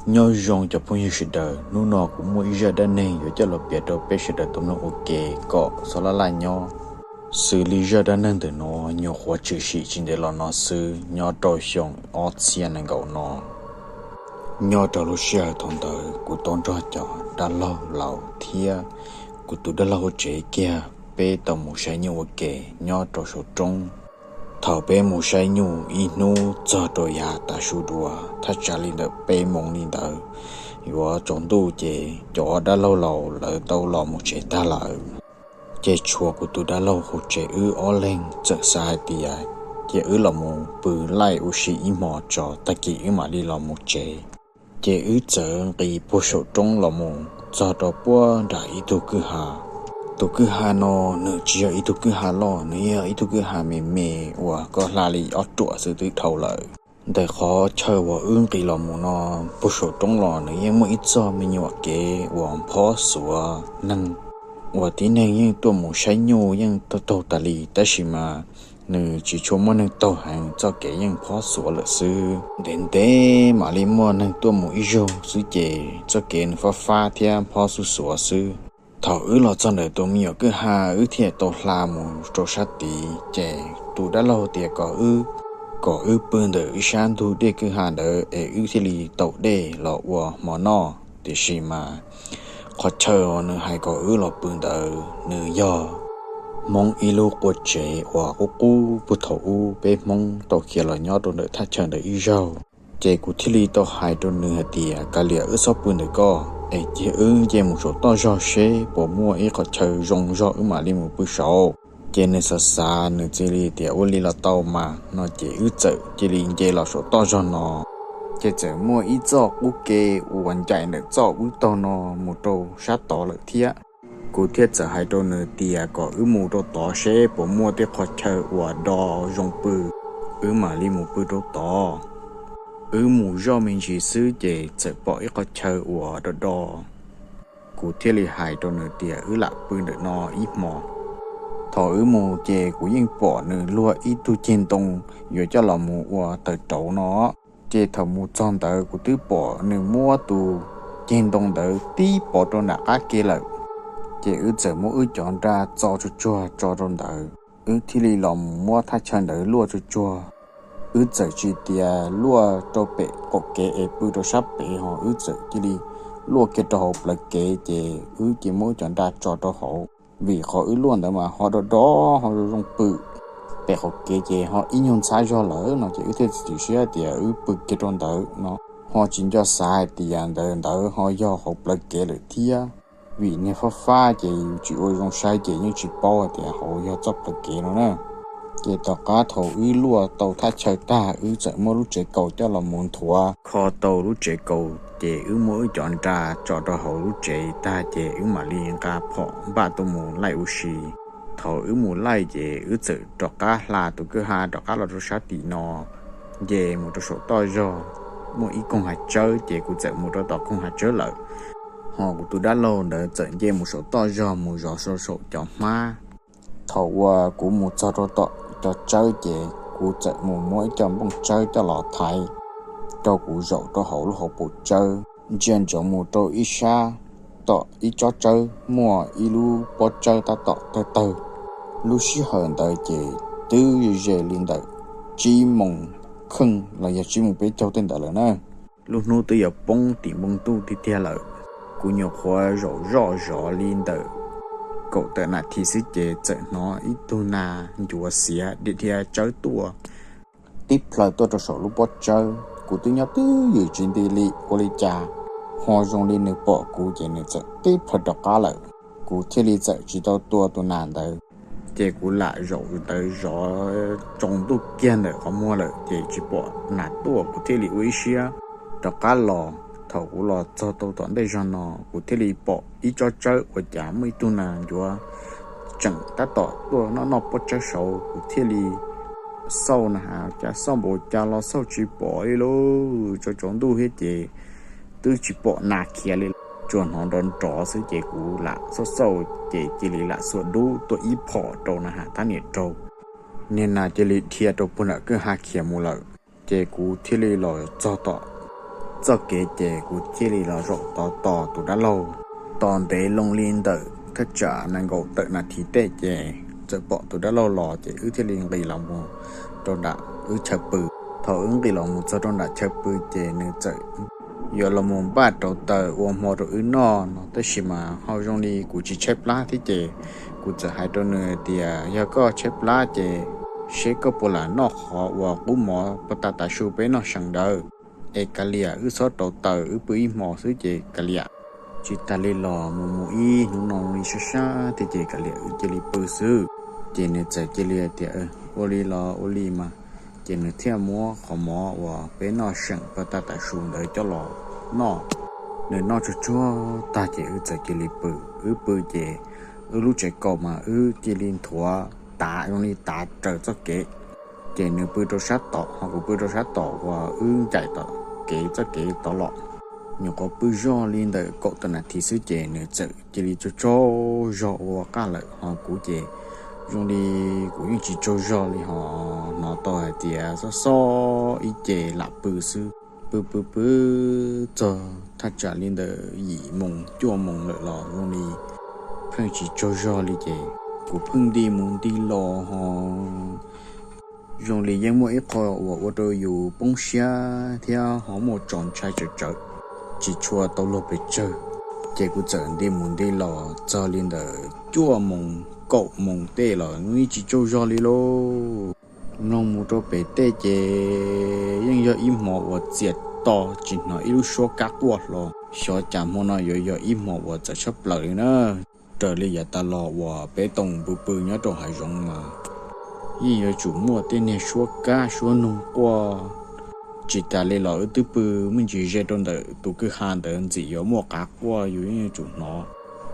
Nyob zoo cov phooj ywg sawv daws, hnub no kuv muaj ib zaj dab neeg yuav coj los piav rau peb sawv daws tau mloog ua ke kom xob laj laj nyob. Xws li zaj dab neeg ntawm no nyuam qhuav tshwm sim tsis ntev los no xwb, nyob rau xyoo ob txhiab nees nkaum no. Nyob rau lub sij hawm thaum ntawd kuv tau nrog cov dab laug laus thiab kuv tus dab laug hauv tsev kiag, peb tau mus saib nyuj ua ke nyob rau saum roob. Thaum peb mus saib nyuj ib hnub txog rau yav tav su dua, thaj tsam li ntawm peb moos li ntawd, yuav tsaus ntuj ces cov dab laug laus lawv tau los mus tsev tag lawm. Ces tshuav kuv tus dab laug hauv tsev wb ob leeg txawm xav hais tias, ces wb los mus pw laij ua si ib hmos tso, tag kis wb mam li los mus tsev. Ces wb txawm nqis puag saum roob los mus txog rau puag nram ib tug kwj ha. Tus kwj ha no nws tsis yog ib tug kwj ha loj, nws yog ib tug kwj ha me me uas koj hla li ob ruam xwb twb dhau lawm. Ntawm qhov chaw uas wb nqis los mus no, puag saum roob los nws yeej muaj ib txoj me nyuam kev uas phob xuav neeg, uas tib neeg yeej tuaj mus saib nyuj yeej taug taug tas li, tab sis mas nws tsis tshua muaj neeg taug heev, txoj kev yeej phob xuav lawm xwb. Ntev ntev mam li muaj neeg tuaj mus ib zaug xwb ces txoj kev nws fab fab thiab phob xuav xuav xwb. Thaum wb los txog ntawm tus me nyuam kwj ha, wb thiaj tau hla mus rau sab tid, ces tus dab laug tias kom wb, kom wb pw ntawm ib sab ntug dej kwj ha ntawd es wb thiaj li tau dej los ua hmo noj. Tiam sis mas qhov chaw uas nws hais kom wb los pw ntawd nws yog Hmoob ib lub qua tsev uas qub qub puag thaum ub peb Hmoob tau khiav los nyob rau ntawm thaj chaw ntawd ib zaug. Ces kuv thiaj li tau hais rau nws hais tias, kav liam, wb txhob pw ntawm ko, es cia wb nce mus saum toj zog seb puas muaj ib qhov chaw zoo zog wb mam li mus pw saud. Ces nws xav xav nws cia li tias ua li los tau mas no, ces wb txawm cia li nce los saum toj zog no. Ces txawm muaj ib txoj qub ke uas ncaim ntawm txoj wb taug no mus rau sab tod lawm thiab. Kuv thiaj txawm hais rau nws tias kom wb mus rau tod seb puas muaj tej qhov chaw uas do zoo pw, wb mam li mus pw rau tod. Wb mus zoj me ntsis xwb ces txawm pom ib qhov chaw uas do do. Kuv thiaj li hais rau nws tias wb lam pw ntawm no ib hmo. Thaum wb mus ces kuv yeej pom nws luag ib tug ceg ntoo yuav coj los mus ua taws rauv no. Ces thaum mus txog ntawd kuv twb pom nws muab tus ceg ntoo ntawd tib pov rau nram qab ke lawm. Ces wb txawm muab wb cov nra txo tsuag tsuag tso rau ntawd, wb thiaj li los mus muab thaj chaw ntawd luaj tsuag tsuag. Wb txawm tsis tias luaj rau pem qaum kev es pw rau sab pem, ho wb txawm cia li luaj kiag rau hauv plawv kev, ces wb cia muab wb cov nra tso rau hauv. Vim qhov wb luaj ntawd mas ho do do, ho zoo zoo pw. Pem qaum kev ces ho ib nyuag ntxhab zog lawm no, ces wb thiaj txiav txim siab tias wb pw kiag rau ntawd no. Ho tsis nco xav hais tias ntawd ntawd ho yog hauv plawv kev lawm thiab. Vim niag fab fab ces yus tsis ua zoo saib ces yeej tsis paub hais tias hauv yog txoj plawv kev no na. Ces tom qab thaum wb luaj tau thaj chaw tag, wb txawm muab lub tsev kaus coj los mus nthuav kho tau lub tsev kaus, ces wb muab wb cov nra tso rau hauv lub tsev tag, ces wb mam li nqa phom npaj tuaj mus laij ua si. Thaum wb mus laij ces wb txawm rov qab hla tus kwj ha rov qab los rau sab tim no, nce mus rau saum toj zog, muaj ib koog hav tsawb, ces kuv txawm mus rau tom koog hav tsawb lawm. Ho kuv tus dab laug ntawd txawm nce mus saum toj zog mus zov rau saum cov hmab. Thaum uas kuv mus txog rau tom cov tsawb ces kuv txawm mus muab ib co nplooj tsawb coj los thaiv rau kuv zaum rau hauv lub hauv paus tsawb, ntsia ntsoov mus rau ib sab tom ib tsob tsawb muaj ib lub pob tsawb tab tom tawg tawg. Lub sij hawm ntawd ces twb ze li ntawm tsib moos kheej los yog tsib moos peb caug tej ntawd lawm na. Lub hnub twb yuav poob tim npoo ntuj tiag tiag lawm. Kuv nyuam qhuav zaum zoj zov li ntawm kaum tawm nas this xwb ces txawm hnov ib tug nas ncuav xiav dhia tsawb tuaj, tib plhaw tuaj rau saum lub pob tsawb. Kuv twb nyob twj ywm tsis nti li, ua li cas ho zoo li nws pom kuv ces nws txawm tib plhaw rov qab lawm. Kuv thiaj li txawm tsis tau tua tus nas ntawd. Ces kuv lam zaum ntawd zov tsaus ntuj kiag ntawm qhov muag lawm ces tsis pom nas tuaj, kuv thiaj li ua ib siab rov qab los. Thaum kuv los txog tau tom ntej zog no, kuv thiaj li pom ib tsob tsawb ua cas muaj ib tug nas ncuav tseem tab tom tuaj noj noj pob tsawb saud. Kuv thiaj li xauj na has, cas xauj npaum cas los xauj tsis pom li lauj. Tsaus tsaus ntuj thiab ces twb tsis pom nas khiav li, tsuas hnov nrov nrov xwb ces kuv lam xauj xauj ces cia li lam xuas dub tua ib phom rau na has, thab niam raug, niag nas cia li dhia rau puag nram kwj ha khiav mus lawm. Ces kuv thiaj li los txog tom txoj kev ces kuv thiaj li los zaum tod tos tus dab laug. Tos ntev loo li ntawm thaj tsam nees nkaum tawm nas this tej ces txawm pom tus dab laug los ces wb thiaj li nqis los mus rau nram wb chaw pw. Thaum wb nqis los mus txog rau nram chaw pw ces nws txawm yuav los mus npaj rauv taws ua hmo rau wb noj no, tab sis mas ho zoo li kuv tsis tshaib plab thiab ces kuv txawm hais rau nws tias, yog koj tshaib plab ces seb koj puas lam noj qhov uas qub mov pag tag tav su peb noj seem ntawd, es kav liam wb txhob rauv taws, wb pw ib hmo xwb ces kav liam. Tsis tas li los mus mus ib hnub no li sab sab thiab ces kav liam wb cia li pw xwb. Ces nws txawm cia li tias, ua li los ua li mas. Ces nws thiaj muab qhov mov uas peb noj seem pag tag tav su ntawd coj los noj. Nws noj tsuag tsuag tag ces wb txawm cia li pw. Wb pw ces wb lub tsev kaus mas wb cia li nthuav tav zoo li tav raws txoj kev. Ces nws pw rau sab tom ho kuv pw rau sab tom uas wb ncaim tom kev txoj kev tod los. Nyuam qhuav pw zog li ntawm kaum tawm nas this xwb ces nws txawm cia li tsaug tsaug zog ua qaj lawm ho kuv ces zoo li kuv yeej tsis tsaug zog li ho hnov tau hais tias xob xob ib ce lam pw xwb. Pw pw pw txog thaj tsam li ntawm yim moos cuaj moos lawm los zoo li pheej tsis tsaug zog li ces kuv pheej nti mus nti los ho zoo li yeej muaj ib qho uas ua rau yus poob siab thiab ho muaj tso ntshai tsawv tsawv, tsis tshua tau luag pes tsawg. Ces kuv txawm nti mus nti los txog li ntawm cuaj moos kaum moos tej los yeej tsis tsaug zog li lauj. Mloog mus rau pem tej ces yeej yog ib hmo uas txias to, tsis hnov ib lub suab kab quaj hlo. Xyov cas hmo no yuav yog ib hmo uas txawv tshaj plaws li na. Raws li yav tas los uas peb tau pw pw nyob rau hav zoov mas yeej yuav tsum muaj tej niag suab kab suab noog quaj. Tsis tas li los wb twb pw me ntsis ze rau ntawm tus kwj ha ntawd, ntxim yuav muaj qav quaj yus yeej yuav tsum hnov.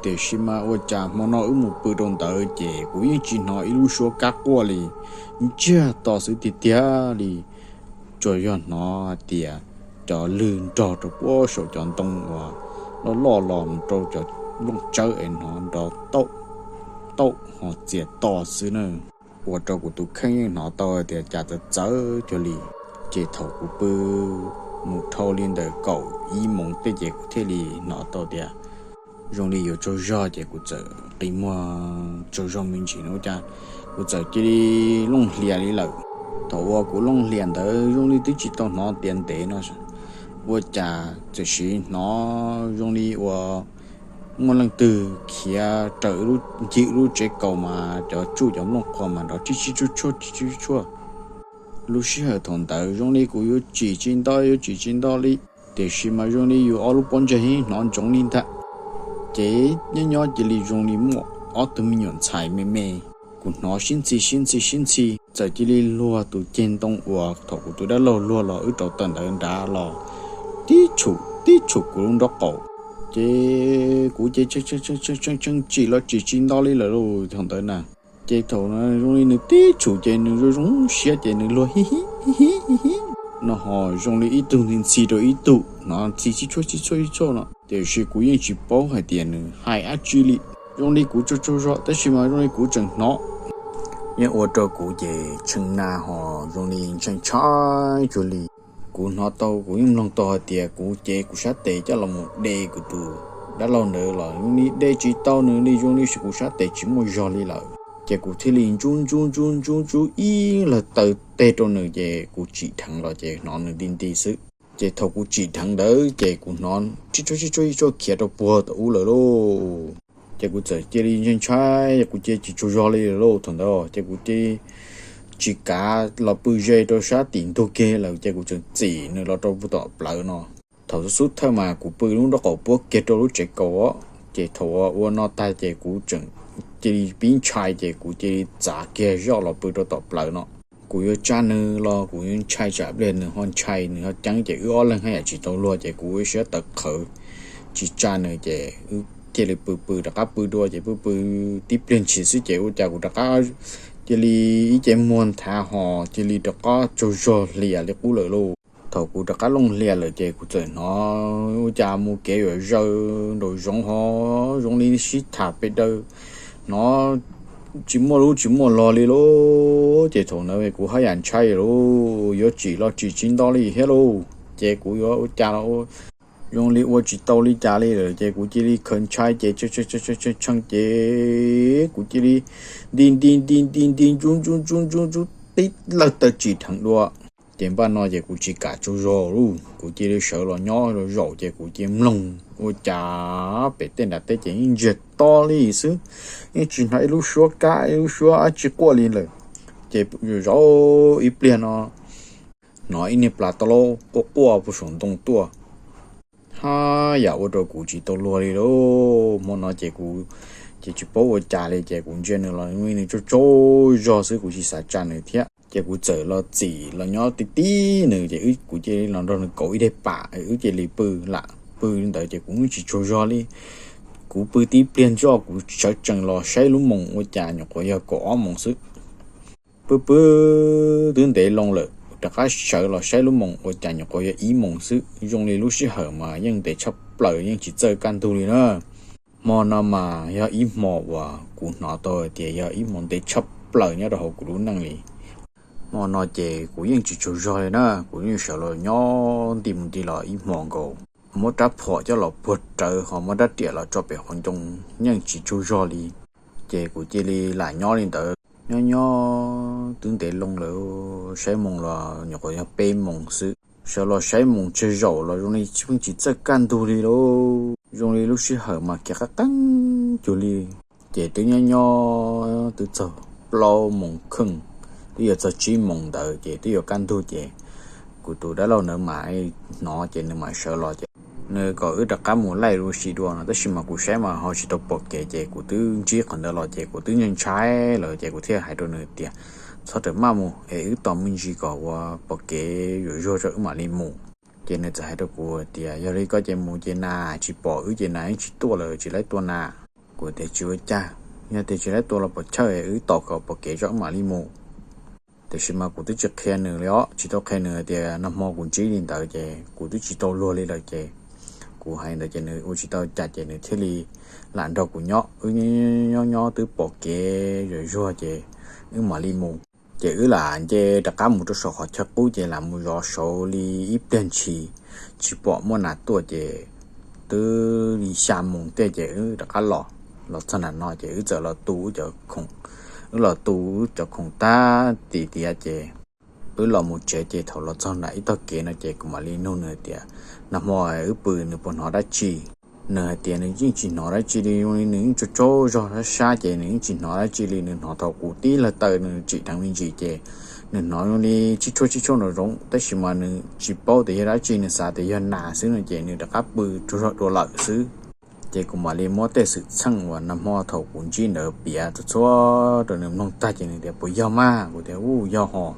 Tiam sis mas ua cas hmo no wb mus pw rau ntawd ces kuv yeej tsis hnov ib lub suab kab quaj li. Ntsiag to xwb tiag tiag li. Tsuas yog hnov hais tias cov lwg nrog rau puag saum cov ntoo uas loj loj los rau cov nplooj tsawb es hnov nrov tauj tauj ho txias to xwb na. Ua rau kuv tus kheej yeej hnov tau hais tias cas txawv txawv cuag li. Ces thaum kuv pw mus dhau li ntawm kaum ib moos tej ces kuv thiaj li hnov tau tias zoo li yuav tsaug zog ces kuv txawm qi muag tsaug zog me ntsis no ua cas kuv txawm cia li looj hlias li lawm. Thaum uas kuv looj hlias ntawd zoo li twb tsis tau hnov tias ntev no, ua cas txawm sim hnov zoo li uas muaj leej twg khiav raws ncig lub tsev kaus mas cov tsuj cov nplooj qhuav mas nrov tsib tsib tshuaj tshuaj tsib tsib tshuaj. Lub sij hawm thaum ntawd zoo li kuv yuav tsim tsis nto yuav tsim tsis nto li, tiam sis mas zoo li yus ob lub pob ntseg hnov ntsoov li ntag. Ces nyob nyob cia li zoo li muaj ob tug me nyuam ntxhais me me, kuv hnov sib ntxhi sib ntxhi sib ntxhi txawm cia li luag tus ceg ntoo uas thaum kuv tus dab laug luag los wb rauv taws ntawd nrad los tib tshum tib tshum kuv lub nraub qaum. Ces kuv ces tseem tsim los tsim tsis nto li lawm lauj thaum ntawd na. Ces thaum zoo li nws tib tshum ces nws zoo zoo siab ces nws luag hi hi hi hi no ho zoo li ib tug ntxhi rau ib tug no ntxhi tib tshuaj tib tshuaj tib tshuaj no, tiam sis kuv yeej tsis paub hais tias nws hais dab tsi li. Zoo li kuv tsaug tsaug zog tab sis mas zoo li kuv tseem hnov, yeej ua rau kuv ces tshee na ho zoo li ntshai ntshai cuag li. Kuv hnov tau kuv yeej mloog tau hais tias kuv cev kuv sab tes coj los mus de kuv tus dab laug ntawd los zoo li de tsis tau nws li, zoo li kuv sab tes tsis muaj zog li lawm. Ces kuv thiaj li ntsub ntsub ntsub ntsub ntsub ib lawg taw teg rau nws ces kuv tsim dheev los ces hnov nws nti nti xwb. Ces thaum kuv tsim dheev ntawd ces kuv hnov tsib tsuag tsib tsuag ib tsuag khiav rau puag tom ub lawm lauj. Ces kuv txawm cia li ntshai ntshai, kuv cia tsis tsaug zog li lawm lauj thaum ntawd ces kuv cia tsis kav los pw ze rau sab tim ntug kiag lawm ces kuv tseem txim nws los rau tom plawv no. Thaum xub thawj mas kuv pw lub nraub qaum puab kiag rau lub tsev kaus, ces thaum ua no tag ces kuv tseem cia li pib ntshai ces kuv cia li txav kiag zoj los pw rau tom plawv no. Kuv yuav tsa nws los kuv yuav ntshai tsam pliag nws ho ntshai nws ho ceeb ces wb ob leeg haj yam tsis tau luag ces kuv ua siab tawv qhawv tsis tsa nws ces wb thiaj li pw pw rov qab pw dua ces pw pw tib pliag ntshis xwb ces ua cas kuv rov qab cia li ib ce muag nthav ho cia li rov qab tsaug zog hlias li qub lawm lauj. Thaum kuv rov qab looj hlias lawm ces kuv txawm hnov ua cas mus kev yuam zaws nraum zoov ho zoo li sib tham pes daws, hnov tsis muaj lub tsis muaj log li lauj. Ces thaum ntawd kuv haj yam ntshai lauj, yuav tsim los tsim tsis nto li thiab lauj. Ces kuv yuav ua cas los zoo li ua tsis tau li cas li lawm ces kuv cia li khaws ntshai ces tshee ces kuv cia li nti nti nti nti nti ntsuj ntsuj ntsuj ntsuj ntsuj tib lawg taw tsim dheev dua. Ces npaj no ces kuv tsis kam tsaug zog lauj, kuv cia li sawv los nyob zaum ces kuv cia li mloog ua cas pem tej nram teb ces yeej ntsiag to li xwb, yeej tsis hnov ib lub suab kab ib lub suab dab tsi quaj li lawm. Ces zaum ib pliag no hnov ib niag plas tau lauj quaj quaj puag saum ntoo tuaj. Haj yam ua rau kuv tsis tau luag li lauj. Hmo no ces kuv ces tsis paub ua cas li ces kuv ntsia nws los nws tsaug tsaug zog xwb, kuv tsis xav tsa nws thiab. Ces kuv txawm los txim los nyob ti ti nws ces kuv cia li los nrog nws kauv ib daim pam, wb cia li pw. Lam pw li ntawd ces kuv yeej tsis tsaug zog li. Kuv pw tib pliag zoj kuv sawv tsees los saib lub moos ua cas nyuam qhuav yog kaum ob moos xwb. Pw pw twb ntev loo lawm, rov qab sawv los saib lub moos ua cas nyuam qhuav yog ib moos xwb. Zoo li lub sij hawm mas yeej ntev tshaj plaws yeej tsis txawj kaj ntug li na. Hmo no mas yog ib hmo uas kuv hnov tau tias yog ib hmo ntev tshaj plaws nyob rau hauv kuv lub neej li. Hmo no ces kuv yeej tsis tsaug zog li na, kuv yeej sawv los nyob nti mus nti los ib hmo nkaus, muab rab phom coj los puag rawv ho muab rab riam los tso pem hauv ncoo, yeej tsis tsaug zog li. Ces kuv cia li lam nyob li ntawd, nyob nyob twb ntev loo lawm, saib moos los nyuam qhuav yog peb moos xwb. Sawv los saib moos tseg zaum los zoo li pheej tsis txawj kaj ntug li lauj, zoo li lub sij hawm mas khiav qab qeeb cuag li. Ces twb nyob nyob twb txog plaub moos kheej, twb yuav txog tsib moos ntawd ces twb yuav kaj ntug ces kuv tus dab laug ntawd mas hnov ces nws mam sawv los ces nws kom wb rov qab mus laij lub si dua no, tab sis mas kuv saib mas ho tsis tau pom kev ces kuv twb ntsib qhov ntawd los ces kuv twb ntshai ntshai lawm ces kuv thiaj hais rau nws tias, txhob rawm maj mus es wb tos me ntsis kom ua pom kev yuam zuag rau wb mam li mus. Ces nws txawm hais rau kuv tias, yog li koj ces mus ces nas tsis pom wb ces nas yeej tsis tuaj lawm, tsis laib tua nas. Kuv tias tsis ua cas, yog tias tsis laib tua los pom chaw, wb tos kom pom kev tso wb mam li mus. Tiam sis mas kuv twb tsis qhia nws li os, tsis tau qhia nws tias nag hmo kuv ntsib li ntawd ces kuv twb tsis tau luag li lawm ces kuv hais ntawd ces nws ua tsis tau cas ces nws thiaj li lam nrog kuv nyob. Wb nyob nyob twb pom kev yuam zuag ces wb mam li mus. Ces wb lam nce rov qab mus rau saum qhov chaw qub ces lam mus zov saud li ib pliag ntshis, tsis pom muaj nas tuaj ces twb li xya moos tej ces wb rov qab los, los txog nram no ces wb txawm los tu wb cov khoom, wb los tu wb cov khoom tag tim tiav ces wb los mus tsev ces thaum los txog nram ib tog kev no ces kuv mam li nug nws tias, nag hmo wb pw nws puas hnov dab tsi? Nws hais tias nws yeej tsis hnov dab tsi li, zoo li nws yeej tsaug tsaug zog sab sab ces nws yeej tsis hnov dab tsi li, nws hnov thaum kuv tib lawg taw nws tsim dheev me ntsis ces nws hnov zoo li tsib tshuaj tsib tshuaj nraum zoov, tab sis mas nws tsis paub tias yog dab tsi, nws xav tias yog nas xwb no ces nws rov qab pw tsaug zog dua lawm xwb. Ces kuv mam li muab tej xwm txheej uas nag hmo thaum kuv ntsib ntawd piav txhua txhua rau nws mloog tag ces nws tias puas yog mas? Kuv tias u yog hos,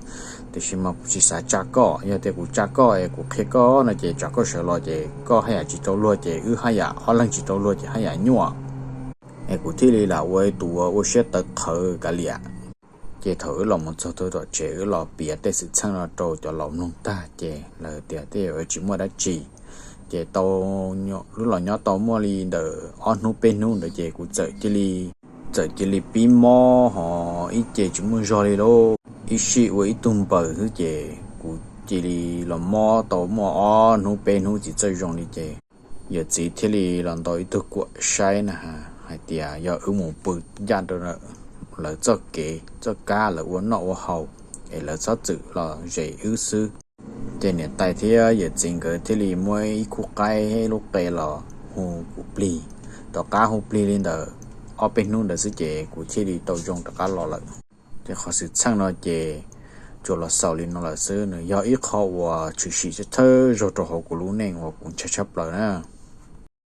tiam sis mas kuv tsis xav tsa koj, yog tias kuv tsa koj es kuv qhia koj no ces tsam koj sawv los ces koj haj yam tsis tau luag ces wb haj yam ob leeg tsis tau luag ces haj yam nyuaj. Es kuv thiaj li lam ua tus ua siab tawv qhawv kav liam. Ces thaum wb los mus txog tom tsev wb los piav tej xwm txheej no rau cov laus mloog tag ces lawv tias tej zaum tsis muaj dab tsi. Ces tau, wb los nyob tau muaj li ntawm ob hnub peb hnub ntawd ces kuv txawm cia li, txawm cia li pib mob hos ib ce tsis muaj zog li lauj, ib sij ua ib tug npaws xwb ces kuv cia li los mob tau muaj ob hnub peb hnub tsis txawj zoo li ces yawm txiv thiaj li los ntaus ib tug kuam saib na, hais tias yog wb mus pw ncaj rau lawv txoj kev txoj kab lawv ua noj ua haus es lawv txhob txwm los zes wb xwb. Ces niam tais thiab yawm txiv nkawd thiaj li muab ib khub qaib lub qe los hu kuv plig. Tom qab hu plig li ntawd ob peb hnub ntawd xwb ces kuv thiaj li tau zoo rov qab los lawm. Ces qhov xwm txheej no ces tsuas los xaus li no lawm xwb, nws yog ib qho uas tshwm sim thawj zaug rau hauv kuv lub neej uas kuv ntshai tshaj plaws na.